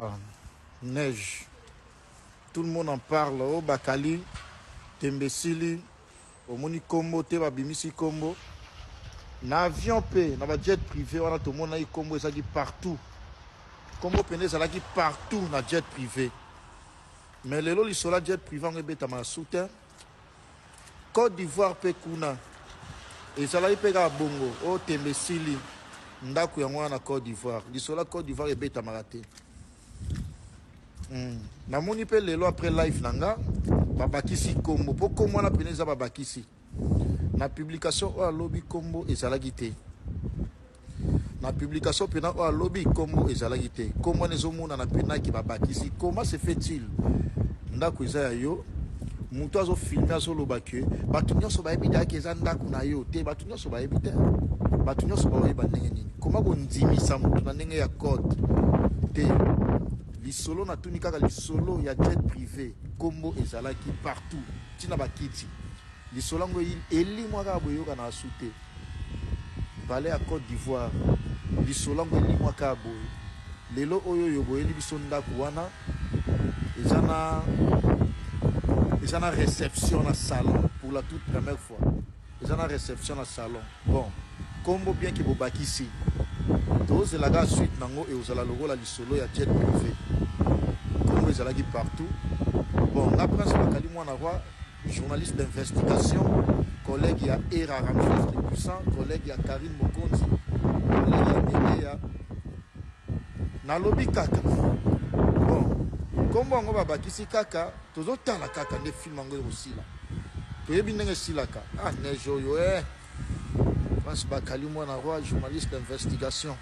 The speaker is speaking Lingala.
Ah, neige. Tout le monde en parle. Oh, Bakali, Tembesili, omoni kombo te babimisi kombo. Na avion pe, na ba jet privé wana tomonaki kombo ezalaki partout. Kombo pene ezalaki partout na jet privé. Mais lelo lisolo ya jet privé yango ebetama na sous te. Cote d'Ivoire pe kuna ezalaki pe kaka bongo o tembe esili ndaku yango wana na Cote d'Ivoire lisolo ya Cote d'Ivoire ebetamaka te. Namoni pe lelo après live na nga babakisi kombo po kombo wana pene eza babakisi na publication oyo alobi kombo ezalaki te na publication pena oyo alobi kombo ezalaki te kombo wana ezomonana penaki babakisi. Comment se fait-il ndako eza ya yo, moto azofilme azoloba ke bato nyonso bayebi dayaki eza ndako na yo te, bato nyonso bayebi te, bato nyonso baoyeba ndenge nini? Koma kondimisa moto na ndenge ya code te. Lisolo natuni kaka lisolo ya jet privé, kombo ezalaki partout ntina bakiti. Lisolo yango elimwa kaka boyokana asu te. Palais ya Cote d'Ivoire, lisolo yango elimwa kaka boye. Lelo oyo oyo boyeli biso ndako wana eza na eza na réception na salon pour la toute première fois, eza na réception na salon. Bon, kombo bien ke bobakisi, tozelaka suite nango ekozala lokola lisolo ya jet privé, kombo ezalaki partout. Bon, nga Prince Bakali mwana roi, journaliste d'investigation, collègue ya Era Ramses le Puissant, collègue ya Karine Mokonzi, collègue ya Neneya, nalobi kaka bon kombo yango babakisi kaka, tozotala kaka nde film yango ekosila, toyebi ndenge esilaka. Ah, neige oyo eh. Prince Bakali mwana roi, journaliste d'investigation.